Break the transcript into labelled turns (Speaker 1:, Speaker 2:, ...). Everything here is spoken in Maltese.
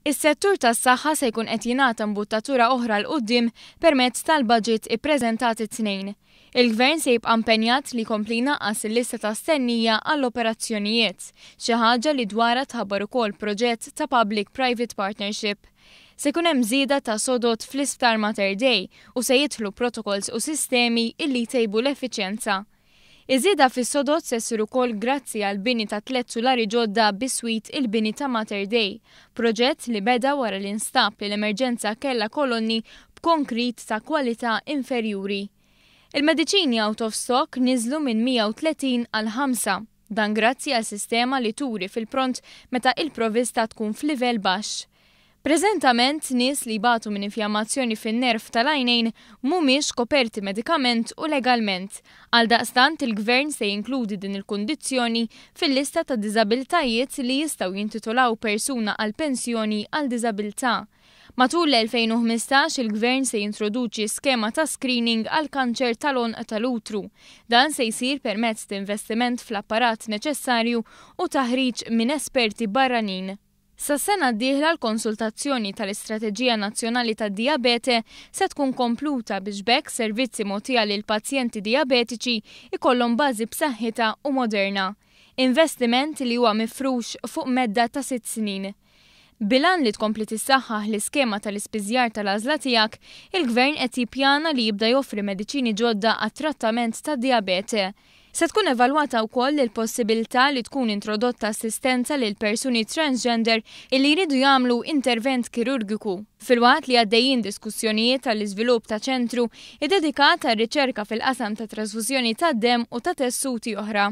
Speaker 1: Is-settur tas-saħħa se jkun qed jingħata mbuttatura oħra 'l quddiem permezz tal-budget ippreżentat it-Tnejn. Il-Gvern se jibqa' impenjat li jkompli jnaqqas il-lista ta' stennija għall-operazzjonijiet, xi ħaġa li dwarha tħabbar ukoll proġett ta' Public Private Partnership. Se jkun hemm żieda ta' sodod fl-Isptar Mater Dei u se jidħlu protokolls u sistemi illi jtejbu l-effiċjenza. Iż-żieda fis-sodod se ssir ukoll grazzi għall-bini ta' tlett sulari ġodda biswit il-bini ta' Mater Dei, proġett li beda wara li nstab li l-Emerġenza kellha kolonni b'konkrit ta' kwalità inferjuri. Il-mediċini out of stock niżlu minn 130 għal ħamsa. Dan grazzi għal sistema li turi fil-pront meta il-provvista tkun f'livell baxx. Preżentament, nies li jbatu minn infjammazzjoni fin-nerv tal-għajnejn mhumiex koperti medikament u legalment. Għaldaqstant, il-Gvern se jinkludi din il-kundizzjoni fil-lista ta' diżabilitajiet li jistgħu jintitolaw persuna għal pensjoni għal diżabilità. Matul l-2015, il-Gvern se jintroduċi skema ta' screening għall-kanċer tal-għonq tal-utru. Dan se jsir permezz t'investiment fl-apparat neċessarju u taħriġ minn esperti barranin. Sas-sena d-dieħla l-konsultazzjoni tal-Istrateġija Nazzjonali tad-Dijabete se tkun kompluta biex b'hekk servizzi mogħtija lil pazjenti dijabetiċi jkollhom bażi b'saħħitha u moderna. Investiment li huwa mifrux fuq medda ta' sitt snin. Bil-għan li tkompli tissaħħaħ l-iskema tal-ispiżjar tal-għażla tiegħek, il-Gvern qed jippjana li jibda joffri mediċini ġodda għat-trattament tad-dijabete. Se tkun evalwata wkoll il-possibilità li tkun introdotta assistenza lil persuni transgender illi jridu jagħmlu intervent kirurgiku, filwaqt li għaddejjin diskussjonijiet għall-iżvilupp ta' ċentru iddedikat għar-riċerka fil-qasam ta' trasfużjoni tad-demm u ta' tessuti oħra.